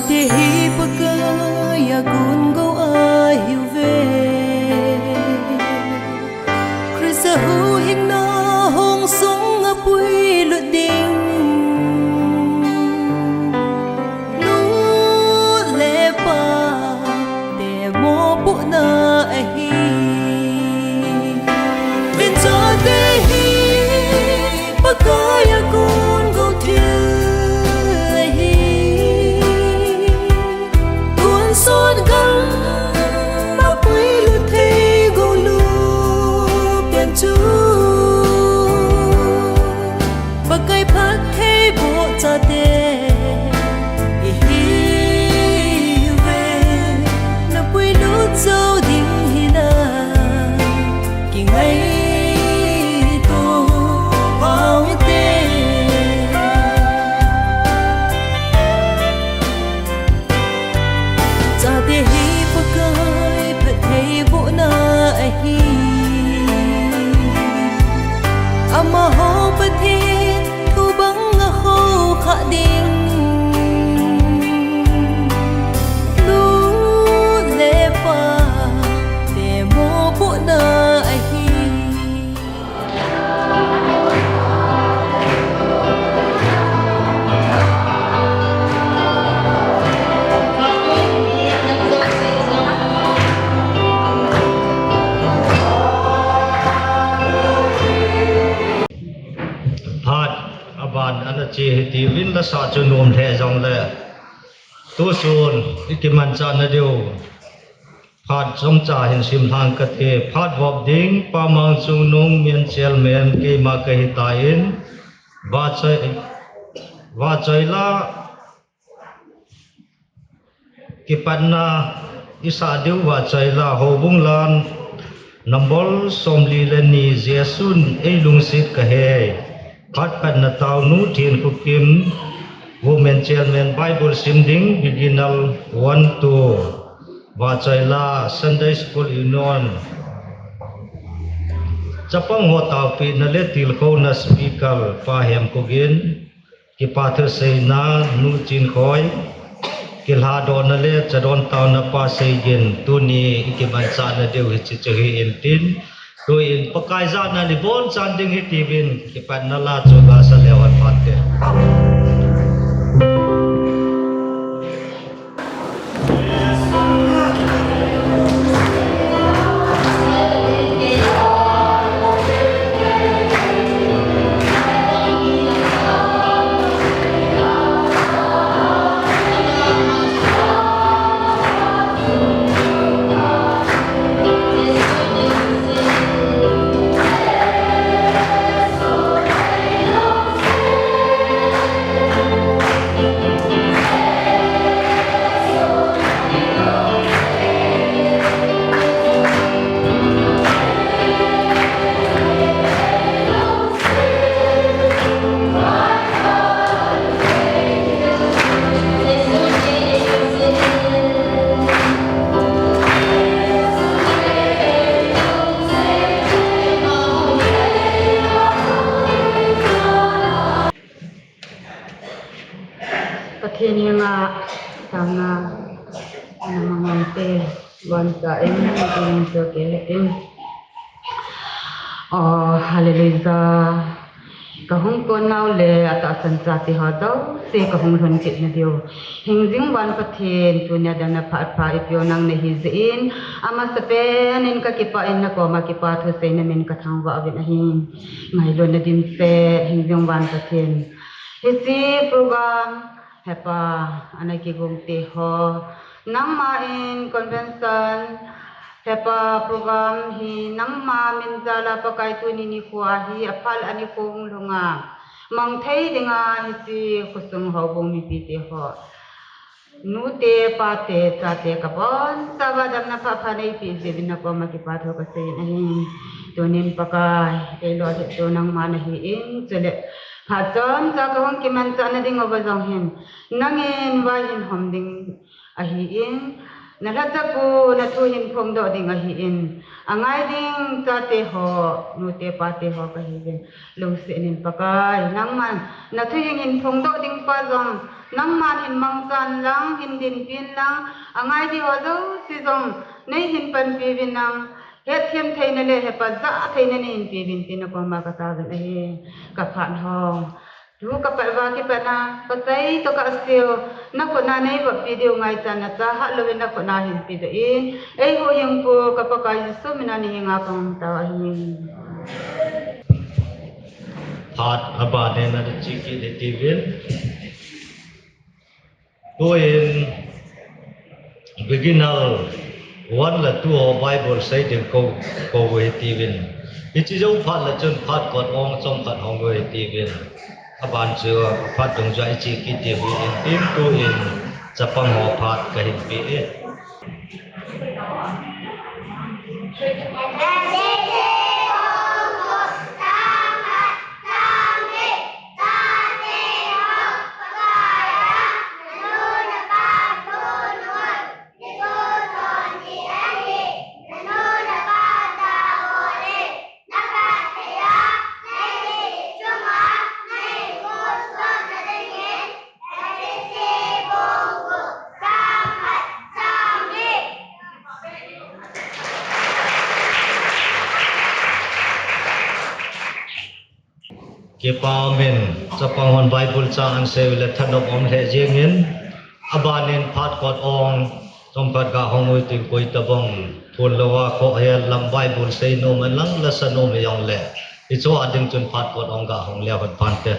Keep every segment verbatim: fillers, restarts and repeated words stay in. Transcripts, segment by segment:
Te hi Pakai a gun go ahiuve. Christa huhhingna hong sunga puilut ding. Nu le pa te mopohna ahi. Min chate hi Pakai a gun go thil ahi. Tuan sot gam a puilut thei go lu pen chu. Pakai phattheiboh chate ihiuve, na puilut jou ding hina kingaito pau hite. Chate hi Pakai phattheibohna ahi. Amaho Pathen thu banga khoukhah ding. Nu le pa te mopohna ahi. Phat aban ana che hitiuvin, lasa chu nom lheh jongle, tusun ikimanchahna diu phat chomcha hin simlhang kate. Phat vop ding, Pa Mangchungnung, Min Chairman keima kahitan, Vachoi, Vachoila kipatna isah diu, Vachoila Houbung Lan number somli le ni, Jesun eilungset kahe. Phat phatna tao, Nu Thenkhokim, Women Chairman, Bible sim ding, beginner one, two. Vachoila Sunday School Union. Chapang ho taopehna le tilkhouna speaker Pa Hemkhogen, kipa thuseina Nu Chinkhoi, kilhadohna le chadon taona Pa Seigin, tuni ikimanchahna diu hiche chu hi intin, tuin Pakai jana ibonchan ding hitiuvin, kipatna la chu lasa leu hen phante. Pathen henga taona namang ante, boncha in, in to ke in. Oh, hallelujah. Kahung kon nau le atahsan chate ho jouse kahung lhun kit nadiu, hingjing van Pathen, tunia damna phat pha eipeu nang nahi jeh in, amasapen in kakipah in, nakoma kipa thusei namin kathangvah uvin ahi. Ngailutna dimset, hingjing van Pathen, hiche program, He Pa, ana kigong te ho, nangma in convention, He Pa, program hi nangma min jal a Pakai, tuni nikho hi aphal a nikho hung lhunga mang thei dinga hiche khosung houbung mipi te ho, nute, pate, chate, kabonchauva damna phat pha neipeh jeh uvin nakoma kipa thu kasei in ahi. Tunin Pakai, eilolhit chu nangma nahi in, chule phat chomcha kahung kimanchah nading uva jong hin nangin vaihin hom ding ahi in, Nalhacha pu, nathu hin phongdoh ding ahin, angai ding chate ho, nute pate ho kahiuvin. Lungset in Pakai, nangman nathu hin phongdoh ding pa jong, nangman hin mangchan lang, hin dinpin lang, angai ding ho jouse jong, neihin panpiuvin lang, hetthem theina le hepa jah theina neihin peuvin tin nakoma kataovin ahi, kaphat hong. Tu kapat uva kipat a, kachai toh kasei u, nakhut a neivoppi diu ngaichan nachahat louvin nakhut a hin pedoh in, eihuhhingpu ka Pakai Jesu mina nahenga kahung tao ahi. Phat aban in ana che kit hitiuvin. Tuin beginner one le two ho Bible sei ding kou, kou hitiuvin. Hiche jou phat le chun phat kot ong chomkhat hong hitiuvin. Aban chu phat dungjui a iche kit diu ahin tin tuin chapang ho phat kahin pe e. Kipa umin, chapang hon Bible chang asei u le thanop um lheh jengin, abanin phat kot ong, chomkhat ga hong u hitin koi tabang, phun louva khohel lam Bible sei nom hen lang, lasa nom hijongle, hiche a ding chun phat kot ong ga hong leu hen phante.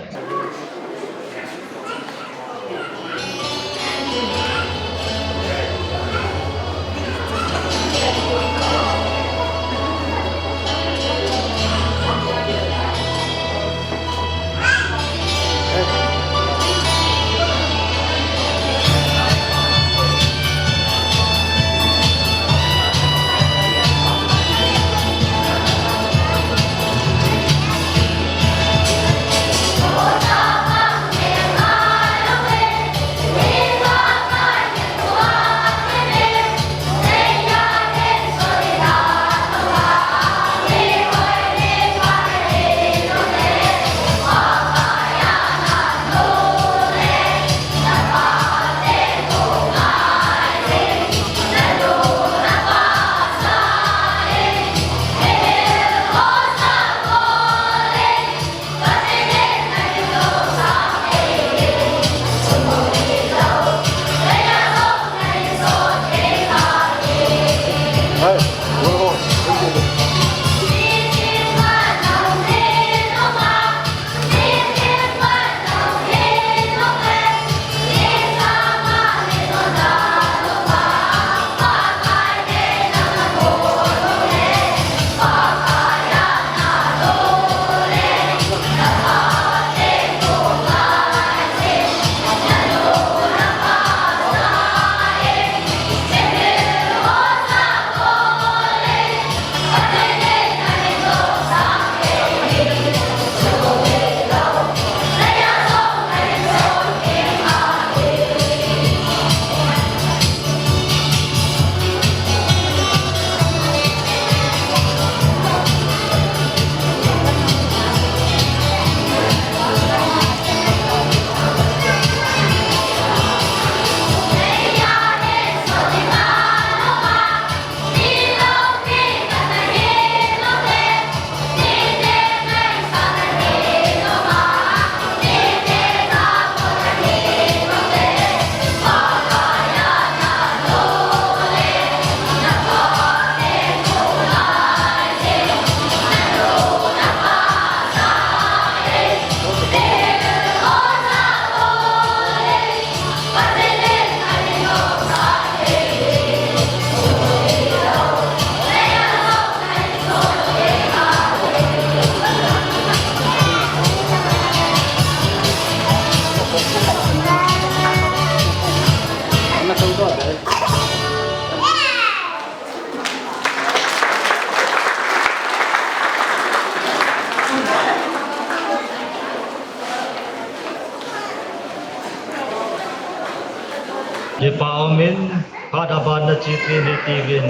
Kipa umin, Phat aban na chipin hitiuvin.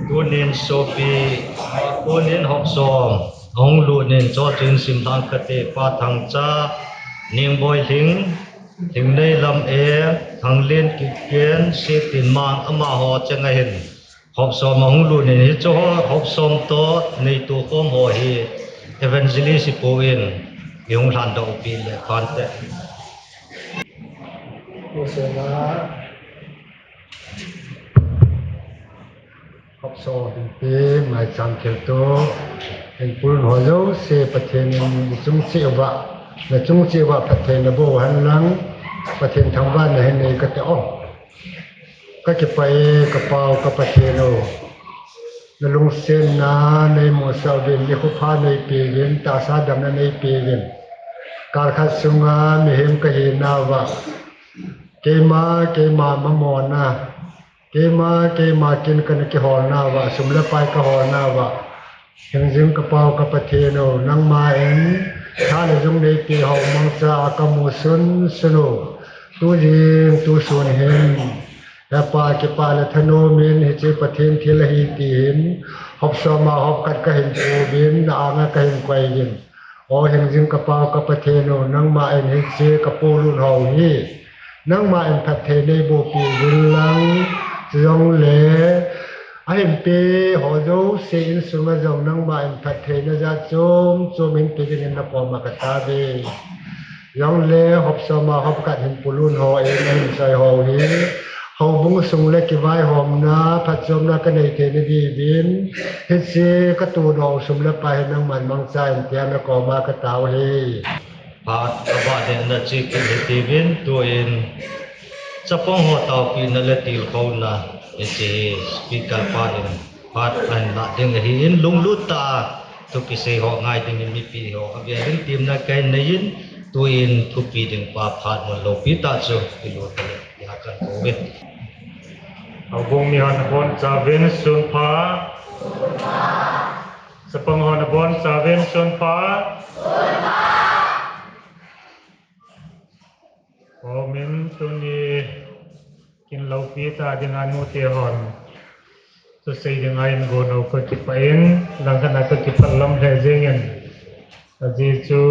Tunin sopi, tunin Hopsom ahung lut in, chua chun simlhang kate, Pa Thangcha, Ningboi Lhing, Lhingneilam e, Thanglin Kipgen, Setinmang amaho cheng ahin. Hopsom ahung lut in, hichu Hopsom toh neitukhom ho hi evangelist ipu in ihung lhandoh pi le phante. Hopsom hinpi maicham thilto, hinpulun ho jouse Pathen in nachung cheh uva, nachung cheh uva phatthei naboh u henlang, Pathen thangvahna hin nei kate o. Kakipah e, kapau ka Pathen o. Nalungsetna neimusah uvin, nikho pha neipeuvin, tahsa damna neipeuvin. Kalkhat sunga mihem kahinauva, keima, keima mamona, keima, keima kin kana kiholnauva, sum le pai kaholnauva, hingjing kapau ka Pathen o, nangma in tha le jung neipeh ho mangcha a kamu sunsun u, tujing tusun hin, hepa, kipah le thanom in hiche Pathen thil ahi ti hin, Hopsom a hop khat kahin pouvin, na anga kahin koiuvin. O hingjing kapau ka Pathen o, nangma in hiche kapolut ho hi nangma in phatthei neiboh piuvin lang, chujongle ahinpe ho jouse insunga jong nangma in phattheina jat chom chom hinpe dingin nakoma katao ve. Jongle Hopsom a hop khat hinpulun ho in ahin choi ho hi houbung sung le kivaihomna, phatchomna kanei theina diuvin, hiche katohdoh u sum le pai hi nangman mangcha in tia nakoma katao e. Phat abah in na chipin hitiuvin, tuin chapang ho taopina le tilkhouna hiche hi speaker pa in phat ahin lah ding ahin, lunglut tah a thu kisei ho ngai dingin mipi ho avel in temna kahin neiyin, tuin thupi ding pa phat mun loupi tah chu kilut le tia kahin kou ve. Houbung mihon nabonchauvin sunpha. Chapang hon nabonchauvin sunpha. Houbung tuni kin loupi tah dinga nute hon thusei dinga eigon u kakipah in, langkhat a kakipah lam lheh jengin. Ajeh chu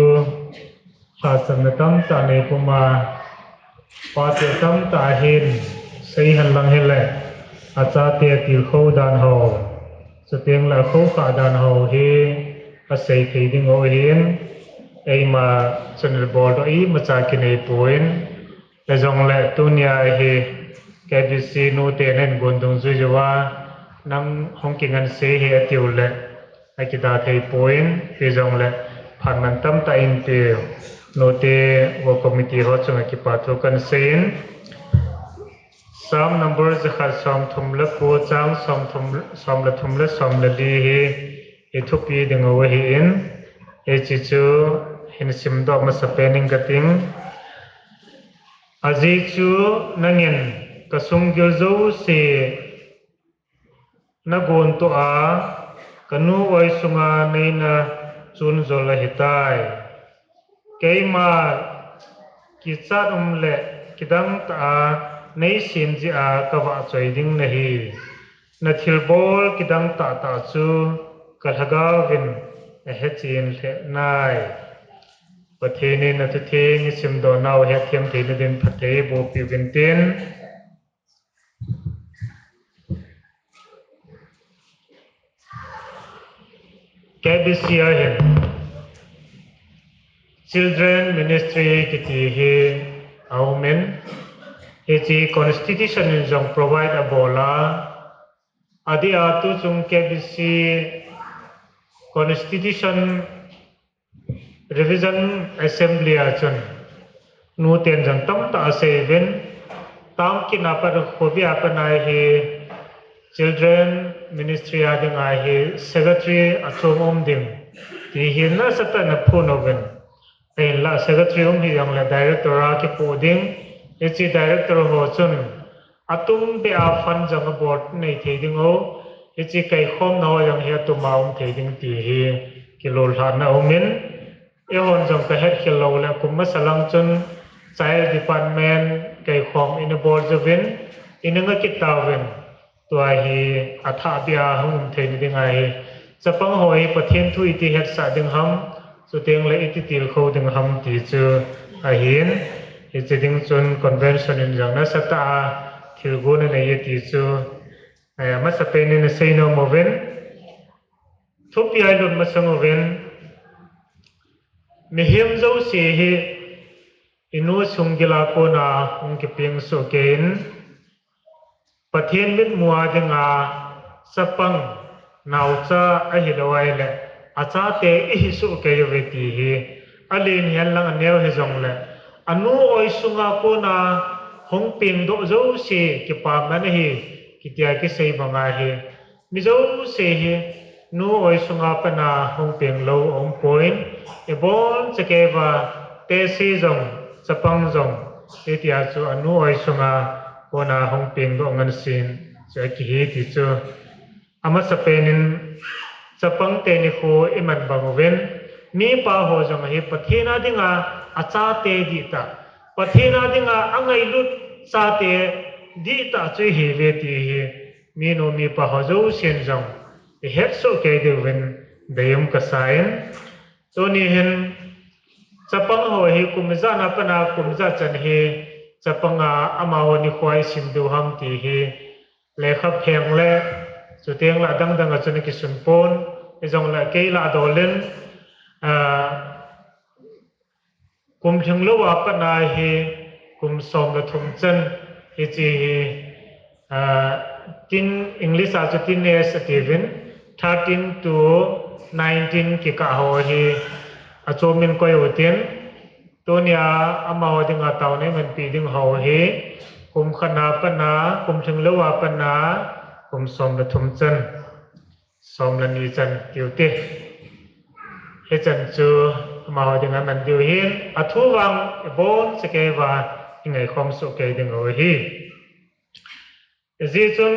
lhahsamna tamtah neipuma, pate tamtah ahin, seihen lang hile achate tilkhou dan ho, chutengle akhohkhah dan ho hi asei thei ding u ahin, eima chun boldoh imacha kinei poi. Hijongle tunia hi K B C nute nahin gon dungjui jouva, nang hung kingansei hi atiu le akida thei poi, hijongle phat man tamtah inpeu nute Work Committee ho chunga kipa thu kahin seiyin, Psalm number jakhat somthum le ko, chang somthum, som le thum le som le li hi ithupi ding u ahin, hiche chu hin simdoh masapen ing kating. Ajeh chu nangin kasunggil jouse nagontoh a, kanu oi sunga neina chunjol ahitai. Keima kichat um le kidang tah a neisem jeh a kavahchoi ding nahi. Nathilbol kidang tahtah chu kalhagaovin ahechen lheh nai. Pathen in athutheng isimdoh nau hethem theina din phatthei eiboh piuvin tin. K B C a hin Children Ministry kiti hi aumin, hiche Constitution in jong provide abol a, adeh a tuchung K B C Constitution Revision Assembly a chun nuten jong tamtah asei uvin, tamkit a pat khovi a pat a hi Children Ministry a dinga hi Secretary achom um ding ti hi nasatah in aphon uvin, ahinla Secretary um hijongle Director a kipoh ding, hiche Director ho chun atumbeh a fund jong abol nei thei ding u, hiche kaikhomna ho jong hi atum a um thei ding ti hi kilolhahna aumin, eihon jong kahetkhel loule kum masa lang chun Child Department, kaikhom ina bol jouvin, ina ngah kit tauvin, tua hi athah bia hung um theina ding ahi. Chapang ho hi Pathen thu iti hetsah ding ham, chuteng le iti tilkhou ding ham ti chu ahin, hiche ding chun convention in jong nasatah a thilgon anei e ti chu, eh, amasapen in asei nom uvin, thupi a ilut masang uvin, mihem jouse hi inu sunggil a kona hung kipeng soh kei in, Pathen mitmu a dinga chapang, naocha ahilou ahile achate ihi soh kei uve ti hi, alen hihen lang aneo hijongle, anu oisunga kona hung pengdoh jouse kipana ahi, kitia kisei banga hi, mi jouse hi nu oisunga pana hung peng lou aumpoi, iboncha kei uva, tesi jong, chapang jong, hitia chu anu oisunga kona hung pengdoh ngansen chu akihi ti chu. Amasapen in chapang teni khu iman bang uvin, mipa ho jong hi Pathen a dinga achate dihtah, Pathen a dinga angailut chate dihtah chu ihiuve ti hi, minu mipa ho jousen jong ihetsoh kei diuvin deium kasan. Tuni hin chapang ho hi kum ijat na pana kum ijat chan hi chapanga amaho nikho a isim diu ham ti hi lekhapheng le chuteng le adang dang a chun akisun pon, hijongle kei lah dol in, ah, kum lhinglou a patna hi kum som le thum chan, hiche hi, ah, teen, English a chu teenage atiuvin, thirteen to nineteen kikah ho hi achom in koi utin, tunia amaho dinga taona imanpi ding ho hi kum khat na patna, kum lhinglou a patna, kum som le thum chan, som le ni chan tiu te. Hichan chu amaho dinga man diu hin, athu vang iboncha kei uva ingaikhom soh kei diu ahi. Ajeh chun,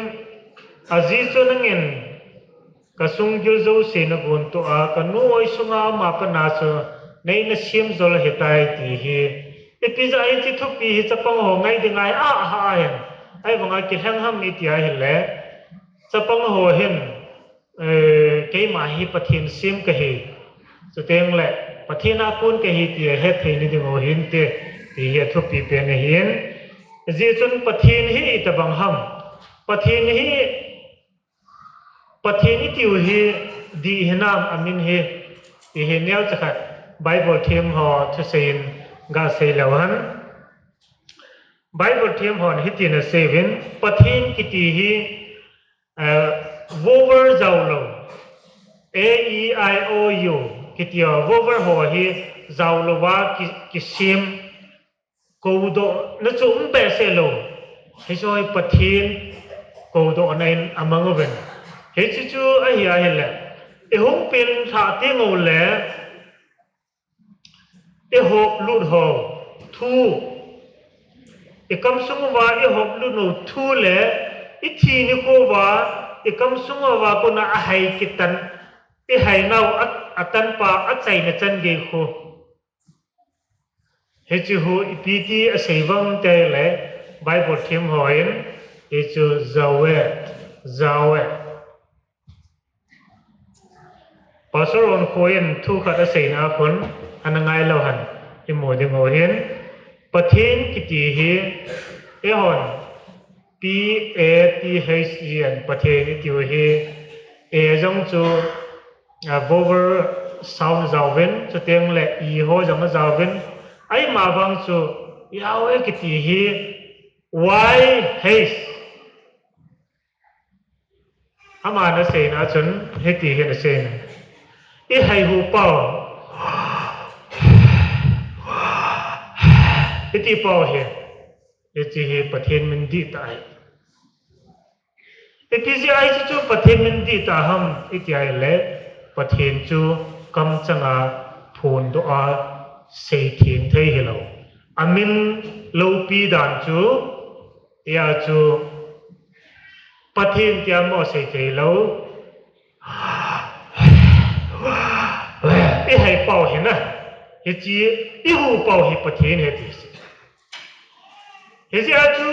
ajeh chun nangin kasunggil jouse nagontoh a, kanu oisunga ama patna chu neina semjol ahitai ti hi, ipi jeh a hiche thupi hi chapang ho ngai dinga ahah ahin, ahivanga kilheng ham iti ahile, chapang ho hin, eh, keima hi Pathen sem kahi, chuteng le Pathen a kon kahi ti ahet thei na diu hinte, ti hi athupi pen ahin. Ajeh chun Pathen hi itobang ham, Pathen hi, Pathen itiu hi dih hinam amin hi, ti hi neocha khat Bible them ho thusei in gasei leu hen. Bible them hon hitin asei uvin, Pathen kiti hi, eh, vowel jaolou, A, E, I, O, U, kiti vowel ho hi jaolouva ki, kisem, koudohna chu um behseh lou. Hiche hi Pathen koudohna in amang uvin. Hiche chu ahi ahile, ihung peng lhah teng ule, ihop lut ho thu, ikamsung uva ihop lut u thu le, ithi nikho uva ikamsung uva kona ahai kitan, ihainau a, atanpa achaina chan gei khu. Hiche hi ipi ti asei uvem tile, Bible them hon, hichu jaoe, jaoe. Pastor Onkhoin thu khat aseina khun, ana ngai leu hen, imu diu hin, Pathen kiti hi, eihon, P A T H E N, Pathen itiu hi, A jong chu, a, vowel sound jaovin, chuteng le E ho jong ajaovin, ahivang chu, Yahweh kiti hi, Y H. Aman aseina chun, hiti hin asei in. Ihai hu pau. Hiti pau hi. Hiche hi Pathen min dihtah ahi. Ipi jeh a hiche chu Pathen min dihtah ham iti ahile, Pathen chu kamchanga phondoh a seitheng thei hilou. Amin loupi dan chu, hia chu Pathen tia mo seithei lou. Ihai pau hi na. Hiche, ihu pau hi Pathen ahi ti. Hijeh a chu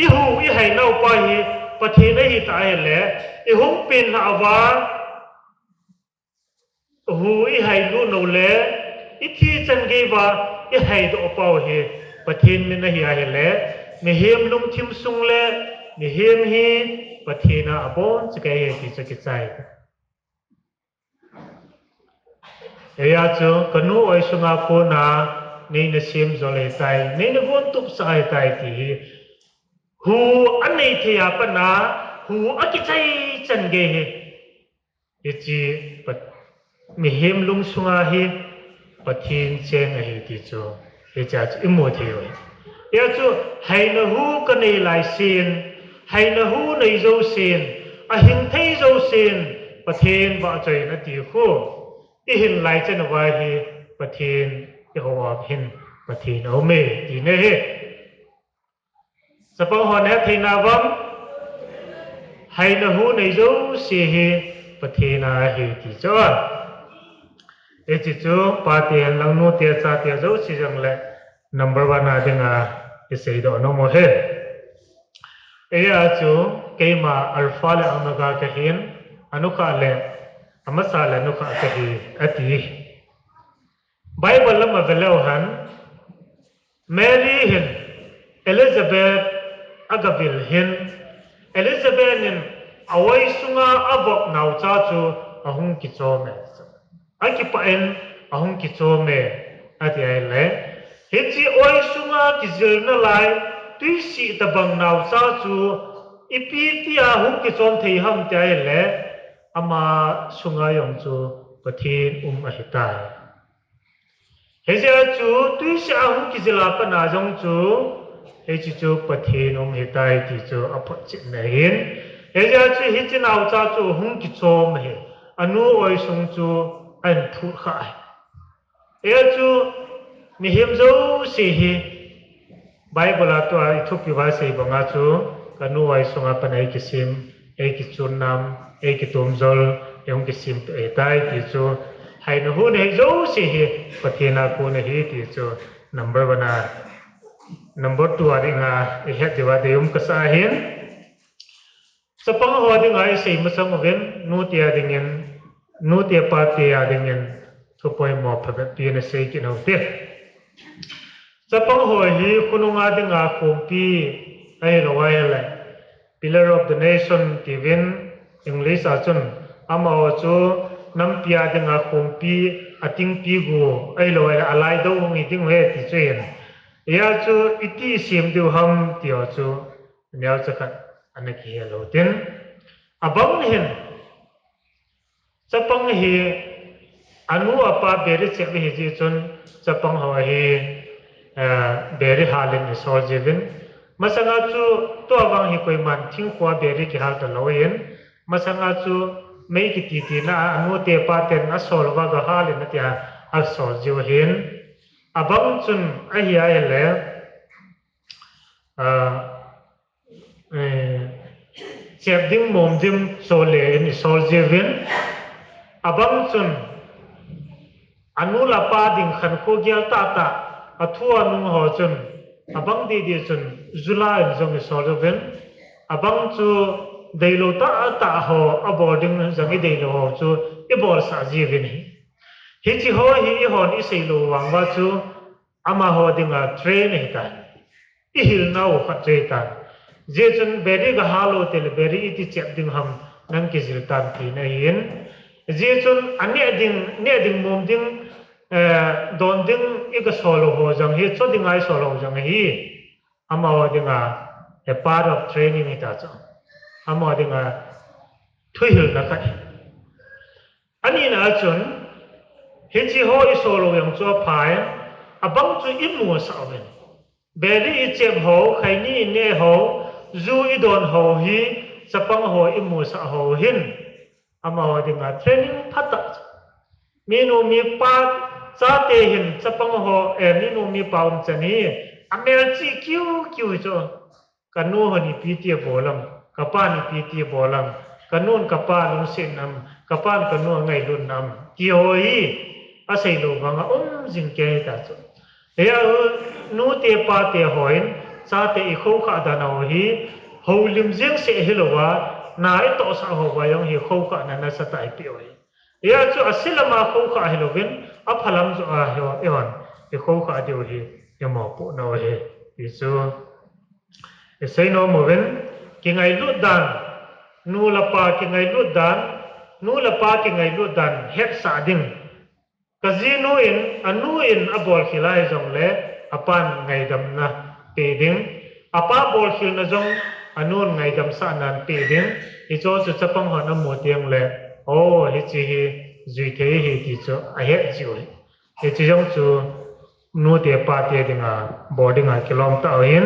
i hu i hai nau pa hi Pathen ahi ta ahile, i hung pen lhah uva, hu i hai lut nau le, i thi chan gei uva i hai doh pau hi Pathen min ahi ahile, mihem lungthim sung le mihem hi Pathen a abon chakei ahi ti chu kichai. Eia chu, ka nu oi sunga kona, nei na sem jol ahitai, nei na gon tup sah ahitai ti hi. Hu a nei thei a pat na, hu a kichai chan gei hi. Hiche, pat, mihem lung sunga hi, Pathen cheng ahi ti chu. Hichea chu i mu thei u ahi. Hia chu, haina hu ka nei lai sin, haina hu nei jou sin, ahing thei jou sin, Pathen vahchoi in ati khu. I hin lai chan uva hi Pathen i ho a hin Pathen a um e, ti ne hi. Chapang ho ne thei na vam, haina hu nei jou si hi Pathen a ahi ti chu. Hiche chu pate hen lang nute chate jou si jong le number one a dinga i seidoh nom u hi. Eia chu keima Alpha le Omega kahin, anukha le, amasa le anukha kahi, ati. Bible lama veleu hen, Mary hin, Elizabeth agavil hin, Elizabeth in a oi sunga avop naocha chu ahung kichom e. Akipah in ahung kichom e, ati ahile. Hiche oi sunga kijilna lai, tuisih tabang naocha chu ipi tia hung kichom thei ham ti ahile, ama sunga jong chu Pathen um ahitai. Hijeh a chu tuisih a hung kijil a pat na jong chu, hiche chu Pathen um ahitai ti chu aphotchetna ahin. Hijeh a chu hiche naocha chu hung kichom ahi. Anu oi sung chu ahin phut kha ahi. Hia chu mihem jouse hi Bible a tua i thupi uva sei banga chu, ka nu oi sunga pat na ei kisem, ei kichun nam, ei kitom jol, ei hung kisem ahitai ti chu, haina hu nei jouse hi Pathen a kon ahi ti chu number one a, number two a dinga i het diuva deium kasa ahin. Chapang ho dinga i sei masang uvin, nute a dingin, nute pate a dingin, thu poimo phabep pi na sei kit u hite. Chapang ho hi khonunga dinga khompi ahilou ahile, pillar of the nation tiuvin English a chun, amaho chu nampi a dinga khompi, atingpi gu ahilou ahile, alaidou hung hi ding u ahi ti chu ahin. Hia chu iti sem diu ham ti ho chu, neocha khat ana kihel u hitin. Abang hin, chapang hi anu apa beri chep ahi jeh chun, chapang ho hi, eh, beri halin i sol jiuvin. Masanga chu tua vang hi koiman thingkhoa beri kihal talou ahin. Masanga chu mei kiti tina a, anu te pa ten asol uva gahalin atia asol jiu ahin. Abang chun ahi ahile, ah, eh, chep ding mom ding chole in i sol jiuvin. Abang chun, anu le apa ding khankho gel tahtah, athu anung ho chun, abang didi chun, jula in jong i sol uvin. Abang chu deilou tahtah ho, abol ding jong i deilou ho chu, i bolsah jiuvin ahi. Hiche ho hi eihon i seilou vang uva chu, amaho dinga train ahitai. I hilnau khat chu ahitan. Hijeh chun beri gahal u tile beri iti chep ding ham nang kijil tan tina ahin. Hijeh chun aneh ding, neh ding mom ding, eh, don ding i gasol u ho jong hi, cho dinga i sol u jong ahi. Amaho dinga a part of training ahita chu. Amaho dinga thuhilna khat ahi. Anina a chun, hiche ho i sol u jong chu apha in, abang chu i musah uvin. Beri i chep ho, khaini i neh ho, ju i don ho hi, chapang ho i musah ho hin, amaho dinga training phatah chu. Minu mipa chate hin chapang ho, eh, minu mipa umchan hi, amelchih kiu kiu chu. Ka nu hon ipi ti abol am, ka pan ipi ti abol am, ka nun ka pa lungset nam, ka pan ka nu angailut nam, ti ho hi aseilou vanga um jing kei ta chu. Hia, nute pate hon, Chate i khoukhah dan ho hi, houlim jeng seh hilouva, na i tohsah ho uva jong hi khoukhahna nasatah i peh u ahi. Hijeh chun aselam a khoukhah hilouvin, aphalam joh a hi, eihon i khoukhah diu hi i mopoh nau ahi. Ti chu i seinom uvin, kingailut dan, nu le pa kingailut dan, nu le pa kingailut dan hetsah ding. Ka jinu in, anu in abolkhel ahi jongle, apan ngaidamna pe ding. Apa bolkhelna jong, anun ngaidamsahnan pe ding. Hicho chu chapang hon amu teng le, o, hiche hi juithei ahi ti chu ahet jiu ahi. Hiche jong chu nute pate dinga, bol dinga kilom tah u ahin.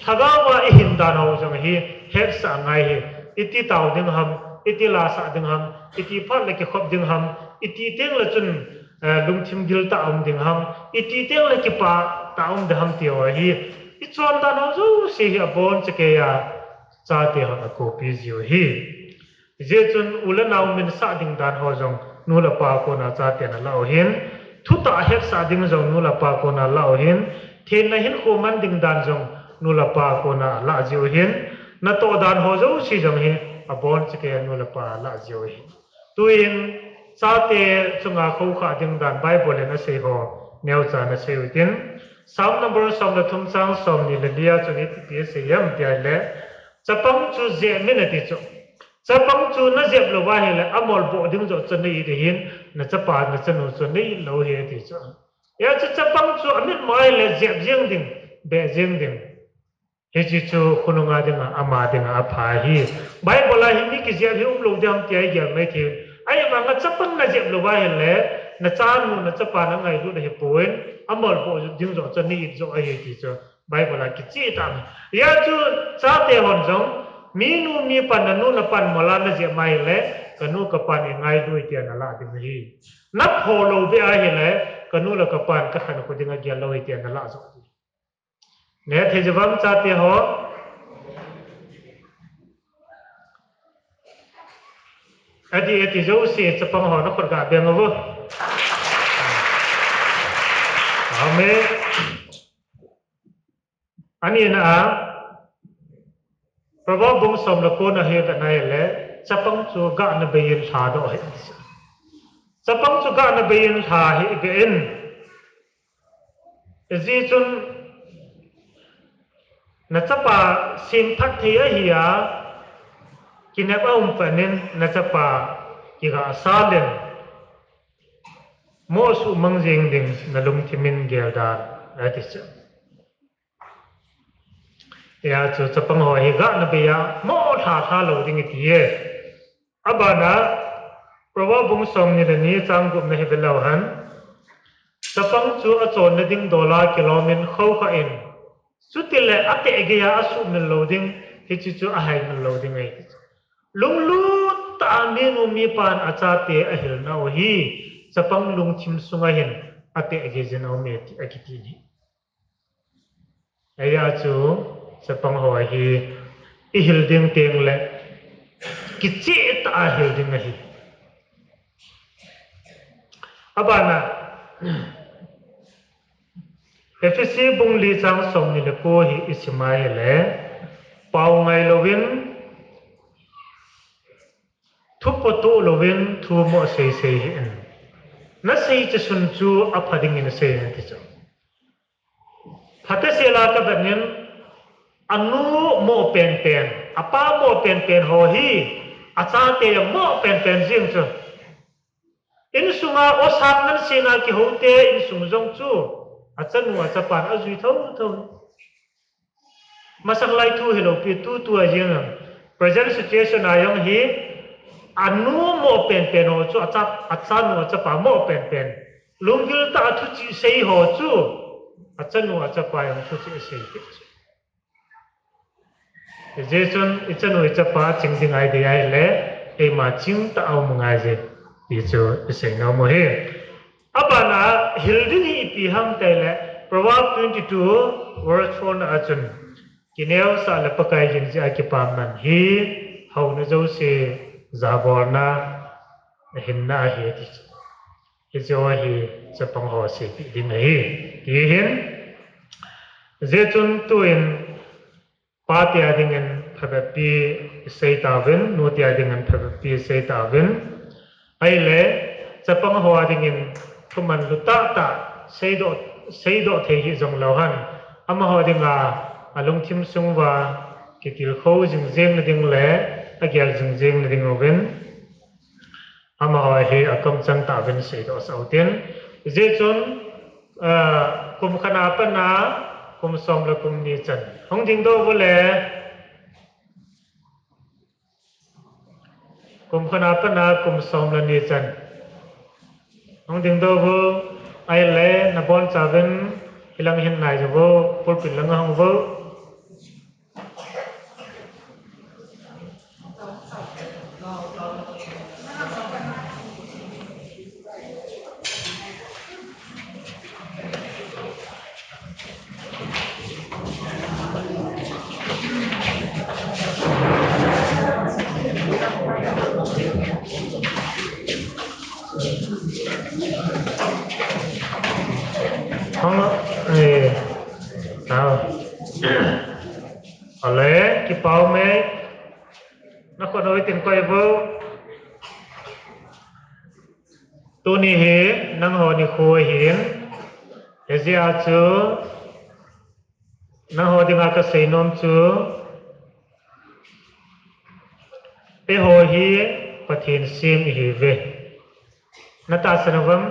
Lhagao a i hin dan ho jong hi hetsah ngai ahi. Iti tao ding ham, iti lasah ding ham, iti phat le kikhop ding ham, iti teng le chun, eh, lungthim gil tah um ding ham, iti teng le kipah tah um ding ham ti ho hi, i chondan ho jouse hi abonchakeiya chate hon akopi jiu ahi. Hijeh chun u le nao minsah ding dan ho jong nu le pa kona chaten alah u ahin, thutah hetsah ding jong nu le pa kona alah u ahin, thenna hinkho man ding dan jong nu le pa kona alah jiu ahin, natoh dan ho jouse jong hi abonchakeiya nu le pa alah jiu ahi. Tuin chate chunga khoukhah ding dan Bible in asei ho neocha nasei u hitin, Psalm number som le thum chang somni le lia chun iti asei em tia le, chapang chu jep in ati chu. Chapang chu najep lou ahile, amolboh ding joh chu nai ahin, nachapa nachanu chu nai lou ahi ati chu. Hijeh chun chapang chu amit mo ahile jep jeng ding, beh jeng ding. Hiche chu khonunga dinga, ama dinga apha ahi. Bible a hi mi kijep hi umlou ding ham tia igel mai thei. Ahivanga chapang najep lou ahile, nachanu, nachapa nangailut ahipoi, amolboh ding joh chu nai joh ahi ti chu. Bible a kicheh tah. Hijeh chun chate hon jong, minu mipan, nanu napan mola najep ma ahile, kanu kapan eingailu e tia nalah ding ahi. Napho lou beh ahile, kanu le kapan kakhankho dinga gel lou e tia nalah joh ding. Nahet thei jiu vem chate ho? Ati, ati jouse chapang ho nakhut gabeng uvo. Amen. Anina a, Proverb bung som le ko na hi vetna ahile, chapang chu gahna beiyin lhadoh ahi. Chapang chu gahna beiyin lha ahi beh in. Hijeh chun nachapa semphat thei ahi a, kinep aum phat in nachapa kigahsal in, mo suhmang jeng ding nalungthim in gel dan ati chu. Hijeh chun chapang ho hi gahna beiya mo lha lha lou ding iti e. Abana, Proverb bung somni le ni chang gupna hi veleu hen. Chapang chu achonna ding dola kilom in khoukhah in. Chutile ateh geiya asuhmil lou ding, hiche chu ahaimil lou ding ahi. Lunglut tah a minu mipan achate ahilnau hi, chapang lungthim sunga hin ateh gei jin aume ti akiti ahi. Hijeh chun chapang ho hi ihil ding teng le kicheh tah a hil ding ahi. Abana, Ephesi bung li chang somni le ko hi isim a ahile, pao ngai louvin, thu potoh louvin, thu mo sei sei hih in. Nasei chasun chu apha dingin sei in ati chu. Phatechet a kavet in, anu mo penpen, apa mo penpen ho hi, achate jong mo penpen jeng chu. Insunga osang nan sena kihoute insung jong chu, achanu achapan ajui thotho. Masang lai thu hilou pi tutua jeng a, present situation a jong hi, anu mo penpen ho chu, acha, achanu achapa mo penpen. Lunggil tah a thuchih sei ho chu, achanu achapa jong thuchih sei chu. Hijeh chun ichanu ichapa ching ding idea ahile, eima ching tah a um ngai je, ti chu isei nom u ahi. Abana hil ding hi ipi ham tile, Proverb twenty-two verse four na achun, kineosah le Pakai ginjeh a kipah man hi, houna jouse jabolna, hinna ahi ti chu. Hiche ho hi chapang ho seipeh ding ahi. Ti hin, hijeh chun tuin, Pa tia dingin phabep pi isei tauvin, nu tia dingin phabep pi isei tauvin. Ahile, chapang ho a dingin thuman lu tahtah seidoh, seidoh thei hih jong lou hen. Amaho dinga, alungthim sung uva, kitilkhou jing jeng na ding le, agel jing jeng na ding uvin. Amaho hi akamchang tah uvin seidoh sah utin. Hijeh chun, ah, kum khat a pat a, kum som le kum ni chan. Hung dingdoh uvin le, kum khat a pat a, kum som le ni chan. Hung dingdoh uvin, ahile, nabonchauvin, hilang hin nai jo uvin, pulpit langa hung uvin. Hang, eh, tao. Ale, kipah ume. Nakhut u hitin koi uvin. Tuni hi nangho nikho ahin. Hijeh a chu nangho dinga kasei nom chu, eiho hi Pathen sem ihiuve. Natahsan uvam?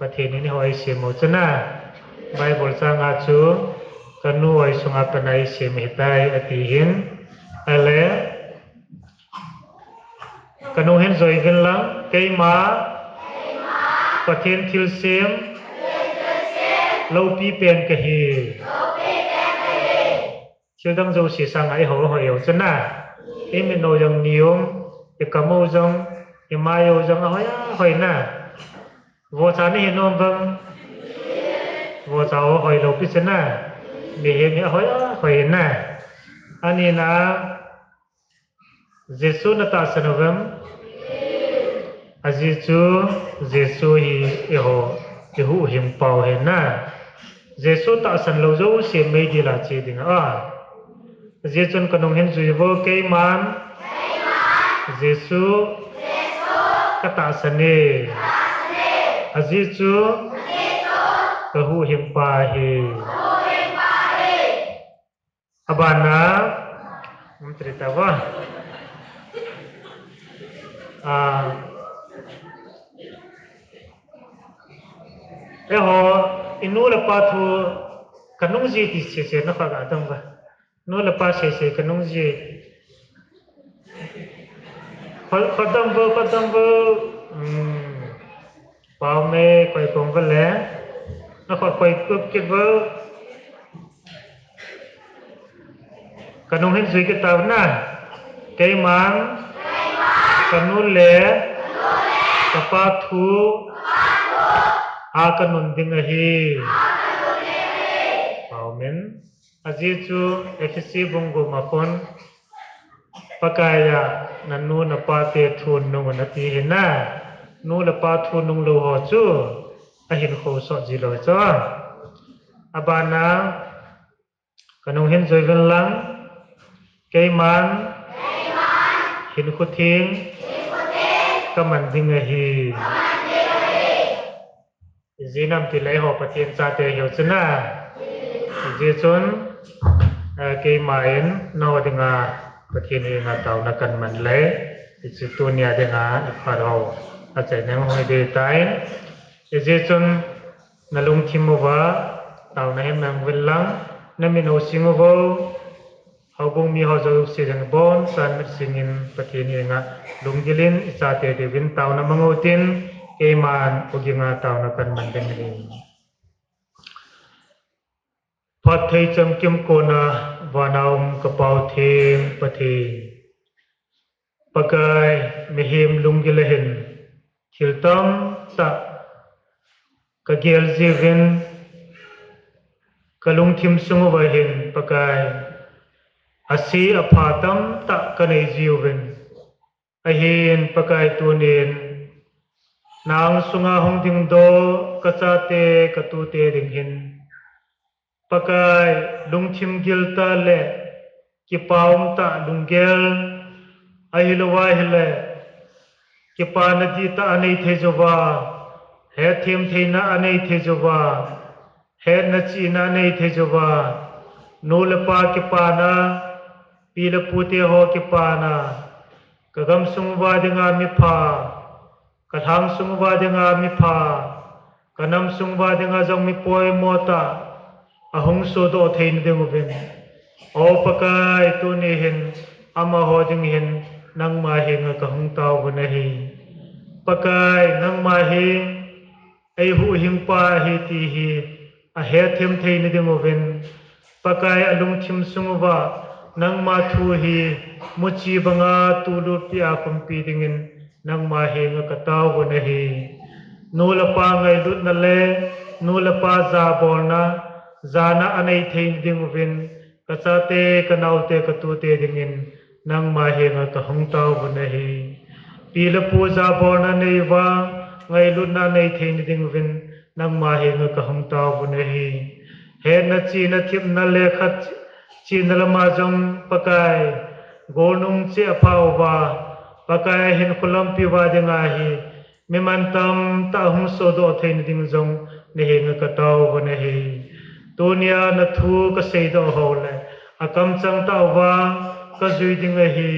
Pathen in eiho eisem u chu na. Bible chang a chu, kanu oi sunga pat a eisem ahitai ati hin. Ale, kanung hin jui uvin lang, keima Pathen thilsem loupi pen kahi. Thil dang jouse sanga eiho ahoi u chu na. Imit u jong ni um, ikam u jong, imai u jong ahoi ahoi na. Vohcha nahi nom vang. Vohcha u ahoi lou pi chu na. Mihem hi ahoi ahoi na. Ani na. Jesu natahsan uvam? Ajeh chu Jesu hi eiho, eihuhhingpa u ahi na. Jesu tahsan lou jouse meidil a che ding a. Ajeh chun kanung hin jui uvin, keiman Jesu katahsan e. Ajeh chu kahuhhingpa ahi. Abana, um, tri ta va. Ah, eiho, inu le ipa thu kanung ji ti sese na kha ga dam va. Nu le ipa sese kanung ji. Kho, khodam vo, khodam vo. Hmm. Pau me, koi kong vo le. Na kho koi kup kit vo. Kanung hin jui kit tau na. Keiman. Kanu le. Kapa thu. A kanun ding ahi. Amen. Ajeh chu Ephesi bung gup a khun, Pakaiya nanu napa te thu nung un ati hi na, nu le pa thu nung lou ho chu ahinkho sot ji lou chu. Abana, kanung hin jui uvin lang, keiman, hinkho theng, kaman ding ahi. Ijeh inem itile eiho Pathen chate ahiu chu na. Ijeh chun, eh, keiman nangho dinga Pathen henga taona kaman le, hiche tunia dinga iphat ho achaina hung hi ding ahitai. Ijeh chun, nalungthim uva taona hin mang uvin lang, namin u sing uvo. Houbung mi ho jouse jong abonchan mit singin Pathen henga lunggil in ichate diuvin taona mang utin, keiman uginga taona kaman ding ahi. Phatthei chamkim kona vana um ka Pau theng Pathen. Pakai, mihem lunggil a hin thil tamtah kagel jiuvin, kalungthim sung uva hin Pakai, ase apha tamtah kanei jiuvin. Ahin Pakai tunin, na ang sunga hung dingdoh kachate katute ding hin, Pakai, lungthim giltah le kipa umtah lunggel, ahilouva ahile kipana dihtah anei thei jouva, hetthem theina anei thei jouva, hetna chihna anei thei jouva, nu le pa kipana, pi le pute ho kipana, kagamsung uva dinga mipha, kalhangsung uva dinga mipha, kanamsung uva dinga jong mipoimo tah ahung sodoh theina dinguvin, O Pakai, tuni hin amaho ding hin nangma henga kahung taovin ahi. Pakai, nangma hi eihuhhingpa ahi ti hi ahetthem theina dinguvin, Pakai, alungthim sunguva nangma thu hi muchi banga tulutpia khumpi dingin nangma henga kataovin ahi. Nu le pa ngailutna le nu le pa jabolna, jana anei theina dinguvin, kachate, kanaote, katute dingin nangma henga kahung taovin ahi. Pi le pu jabolna neiuva, ngailutna nei theina dinguvin nangma henga kahung taovin ahi. Hetna chihna themna le khat chihna lama jong Pakai, golnung cheh apha uva, Pakai, ahinkho lampi uva dinga hi mi mantamtah hung sodoh theina ding jong nahenga kataovin ahi. Tunia nathu kaseidoh ho le akamchang tah uva kajui ding ahi,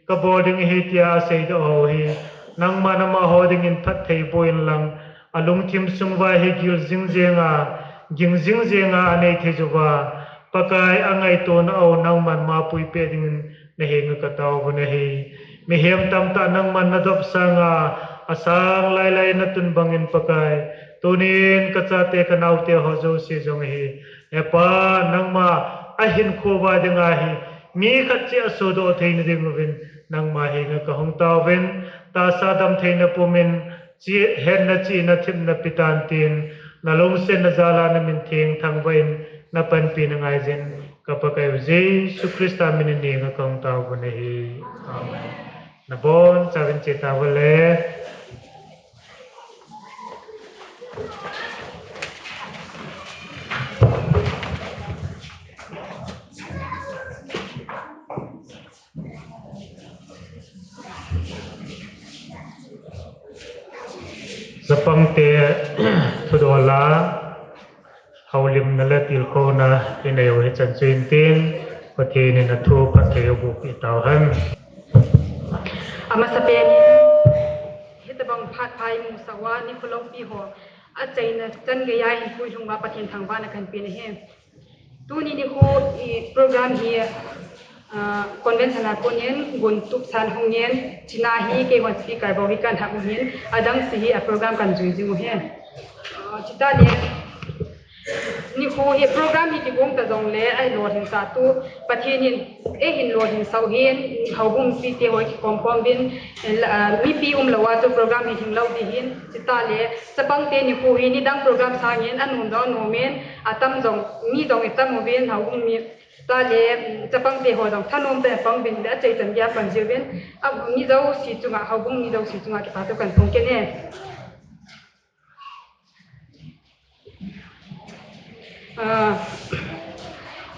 kabol ding ahi tia aseidoh ho hi nangman amaho dingin phatthei boh inlang, alungthim sunguva hi gil jing jenga, ging jing jenga anei thei jouva, Pakai, angaitona u nangman mapui peh dingin nahenga kataovin ahi. Mihem tamtah nangman nadop sanga asang lailai natun bangin Pakai, tunin kachate kanaote ho jouse jong hi, He Pa, nangma ahinkho uva dinga hi mi khat cheh asodoh theina dinguvin nangma henga kahung taovin, tahsa damtheina pumin, chi-, hetna chihna themna petan tin, nalungsetna jala namin theng thangvah in napanpina ngaijin, ka Pakaiu Jesu Christa minin ngenga kahung taovin ahi. Amen. Nabonchauvin che tauvin le. Chapangte thudola, houlimna le tilkhouna inei u hichan chu intin, Pathen in athu phatthei eiboh peh tauhen. Amasapen in, hitobang phat pha imusah uva, nikho lampi ho achaina chan geiya eipuilhung uva Pathen thangvahna kahin pe ahi. Tuni nikho i program hi, ah, convention a konin gun tupsan hungin, china hi keihon speaker bou hi kahin hah uhin, adang se hi a program kahin jui jing uhi. Ah, chutah le, nikho hi program hi kigong ta jongle, eilolhinsah tu, Pathen in eihin lolhinsah u hin, houbung mipite ho kikhom khom uvin, eh, la-, ah, mipi umlou a chu program hi lhinglou ding ahin, chutah le, chapangte nikho hi nidang program sangin, anom jong anomin, atam jong, mi jong itam uvin, houbung mi, chutah le, chapangte ho jong thanom tah in pang uvin, le achai chan geiya pan jiuvin, a, mi jouse chunga, houbung mi jouse chunga kipa thu kahin phong kit e. Ah,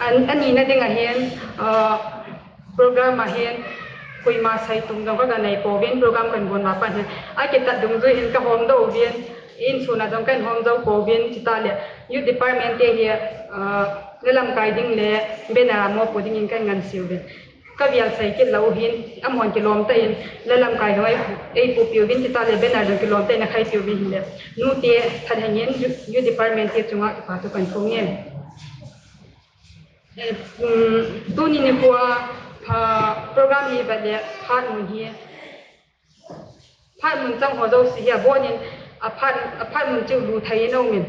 an, anina ding ahin, ah, program a hin, koima seitum jong kaga nei pouvin, program kahin gon uva pat hin, akitat dungjui hin kahomdoh uvin, insung a jong kahin homjou pouvin, chutah le, youth department te hi, ah, lalamkai ding le, banner a mopo dingin kahin ngansei uvin. Kavel sei kit lou hin, amahon kilom tah in, lalamkai jong ei, eipuipi uvin, chutah le banner jong kilom tah in akhaipi uvin ahile. Nute thalheng in youth, youth department te chunga kipa thu kahin phong e. Eh, um, tuni nikho a, ah, program hi vet le phat mun hi. Phat mun chang ho jouse hi abon in, aphat, aphat mun chu lu thei in aumin.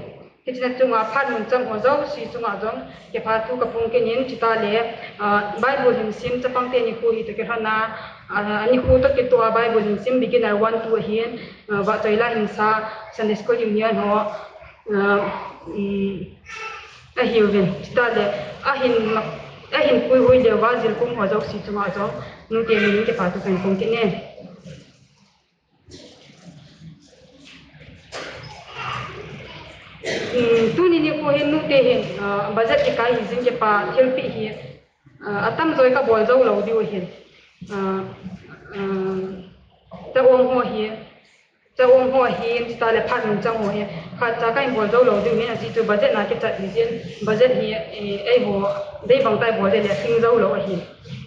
Hiche chunga phat mun chang ho jouse chunga jong kipa thu kahin phong kit in, chutah le, ah, Bible hinsim chapangte nikho hi toh kilhon a, ah, nikho toh kitoh a Bible hinsim beginner one two ahin, ah, vahchoi la hinsa Sunday School Union ho, ah, um, ahiuvin. Chutah le, ahin, ahin puihui leuva jilkum ho jouse chunga jong, nute min in kipa thu kahin phong kit e. Tuni nikho hin nute hin, ah, budget kikai hi jing kipa thilpeh hi, ah, atamjo kabol jou lou diu hin. Ah, ah, cha-ong ho hi, cha-ong ho hin, chuteng le phat nungchang ho hi, khatcha kahin bol jou lou diu hin, ajeh chu budget na kichat hi jin, budget hi, eh, eiho, dei bang tah bol le le, hing jou lou ahi.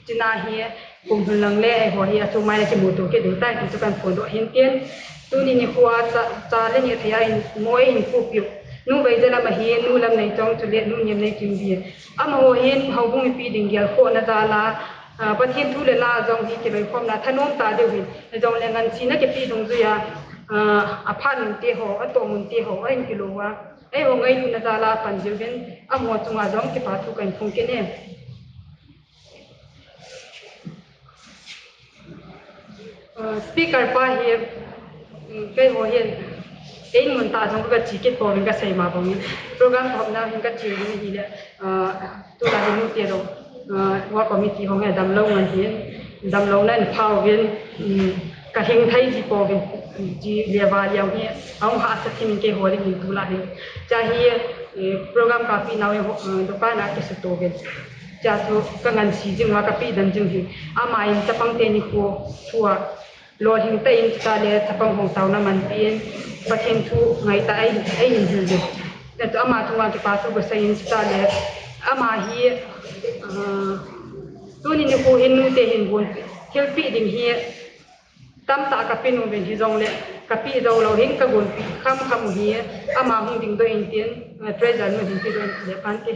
Chuna hi, kum hun lang le, eiho hi, achu mai le kimuto kit diu tai, ti chu kahin phondoh hin tin. Tuni nikho a cha, cha le neh thei a hin, mo eihin pupiu. Nu Veijalam ahin, nu Lamneichong chule, nu Nemneikinbi. Amaho hin, houbung mipi ding gelkhohna jal a, ah, Pathen thu le la jong hi kiloikhomna thanom tah diu hin. Hijongle ngansi na kipe dungjui a, ah, aphat mun te ho, atoh mun te ho, ahin kilo uva. Eiho ngailutna jal a pan jiu vin, amaho chunga jong kipa thu kahin phong kit e. Uh, speaker pa hi, um, keiho hin, eimun tah jong kache kit pouvin kasei ma bangin. Program thopna hin kache uvin ahile, uh, tulai hin nute jong, uh, work committee ho nge damlou ngan hin, damlouna in phauvin, um, kahing thei ji pouvin, um, ji leva liau hi, ahung hahsa thim in keiho ding hin tulai hin. Cha hi, eh, program kapi nau hi, uh, dukan a kisuto uvin. Cha chu kangansi jing uva kapeh dan jing hi. Ama in chapang teni khu, khu a, lolhing tah in chuteng le chapang hung taona manpi in, Pathen thu ngaitah a ei, eihin hil uvin. Cha chu ama chunga kipa thu kasei in chuteng le, ama hi, ah, tuni nikho hin nute hin gon thilpeh ding hi, tamtah kape nom uvin hijongle, kapeh jou lou hin kagonpeh khamkham u hi, ama hung dingdoh in tin, eh, treasurer nu hin pedoh in le kante.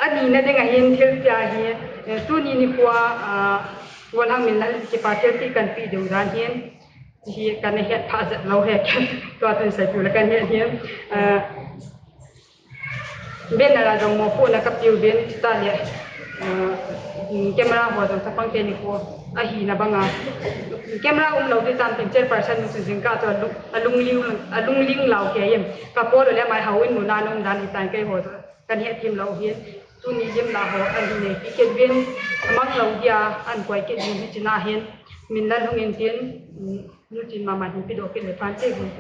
Anina dinga hin thilpeh hi, eh, tuni nikho a, ah, golhang min lal kipa thilpeh kahin peh diu dan hin, hi kana het pha jep lou hi, tua tun seipiu le kahin het hin, ah, banner a jong mopohna kapeuvin, chuteng le, ah, camera ho jong chapang teni khu ahina banga. Camera umlou ding tam tin chairperson nu chu jingkah chu alung, alungling, alungling lou kei in. Kapol le mai hao in mun a nung dan hitan keiho chu kahin hethem lou hin. Tuni lim la ho ahin neipi kit uvin. Amang lou dia ahin koi kit uvin hiche na hin. Min lal hung in tin, um, nu Chinmama hin pedoh kit le tante hin.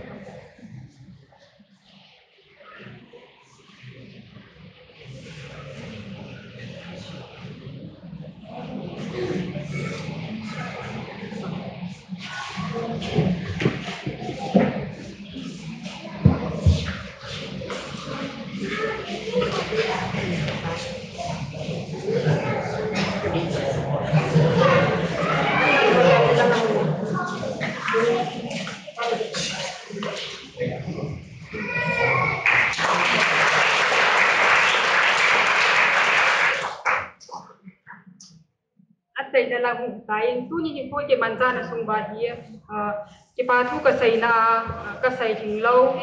Achaina lang hung tai, tuni nikho kimanchahna sung uva hi, ah, kipa thu kaseina, ah, kasei lhing lou,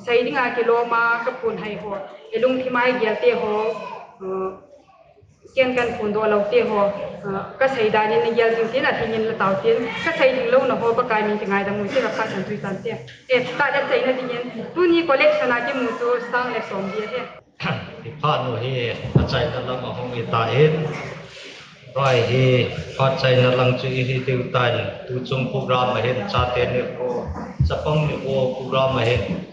sei dinga kilom a kaphon hai ho, ilungthim a igel te ho, ah, ken kahin phondoh lou te ho, ah, kasei dan in nagel jing tin, alhing in latao tin, kasei lhing louna ho Pakai min kingaidam u te, kaphat chan tui tan te. Eh, ta da achaina dingin, tuni collection a kimu chu sang le som dia he. Iphat nu hi achaina lang ahung itan. Tua hi phat chaina lang chu ihi diu tan. Tuchung program ahin, chate nikho, chapang nikho program ahin.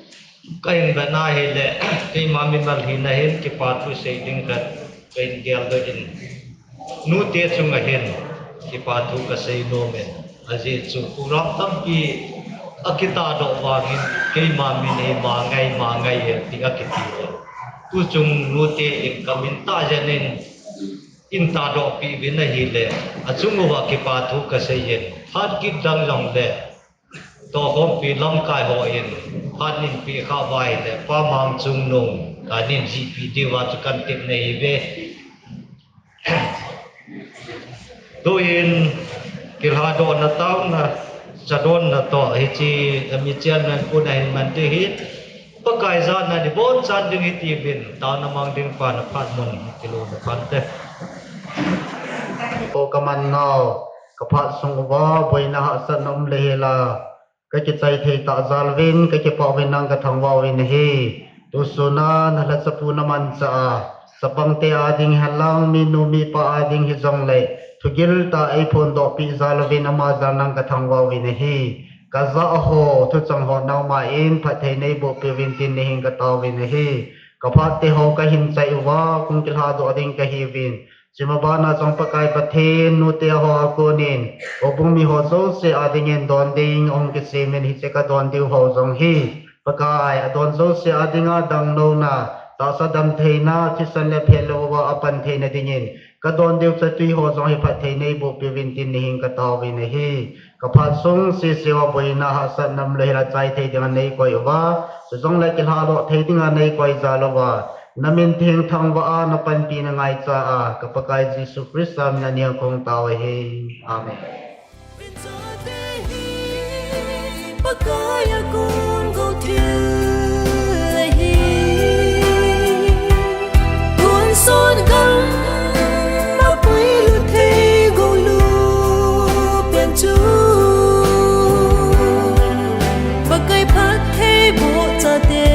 Kahin vet na hile, keima mimal hina hin kipa thu sei ding khat kahin geldoh in. Nute chunga hin kipa thu kasei nom in, ajeh chu program tampi akitahdoh vangin keima min hi Mangai, Mangai e ti akiti e. Tuchung nute in kamin tah jeng in, in tahdoh peh uvin ahile, achung uva kipa thu kasei in, phat kit lang jongle, tohkhompi lamkai ho in, phat nin peh kha uva ahile, Pa Mangchungnung, kahin jihpi diuva chu kahin tep nahi uve. Tuin kilhadohna taona, chadonna toh hiche, ami chairman pun ahin man ding ahi. Pakai jana ni bon chan ding hiti vin, taona mang ding pa na phat mun hiti lo na phan te. O kaman ngau, kaphat sung uva, boina hahsatna um le hila, kakichai thei ta jal vin, kakipah vin nang kathangvah vin ahi. Tusuna nalhachapu na mancha a, chapang te a ding hilang, minu mipa a ding hijongle, thugil ta eiphondoh pi jal vin ama jal nang kathangvah vin ahi. Kajah ho, thuchang ho nangma in phatthei neiboh piuvin tin nahin katao vin ahi. Kaphat te ho kahin chai uva, kung kilhadoh ding kahi vin. Chuma bana jong Pakai Pathen, nute ho a konin, houbung mi ho jouse a dingin don ding, ahung kisem in hiche kadon diu ho jong hi. Pakai, adon jouse a dinga dangnouna, tahsa damtheina, thisan le phet louva apan theina dingin, kadon diu chatui ho jong hi phatthei neiboh piuvin tin nahin katao vin ahi. Kaphat sung sese uva boina hahsatna um le hila chai thei dinga neikoi uva, chujongle kilhadoh thei dinga neikoi jal uva, namin theng thangvah a, napanpina ngaicha a, ka Pakai Jesu Christa mina ningkong tao ahi. Amen. Pakai a kon go thil ahi. Kon son gam a pui lut thei go lut pen chu. Pakai phattheiboh chate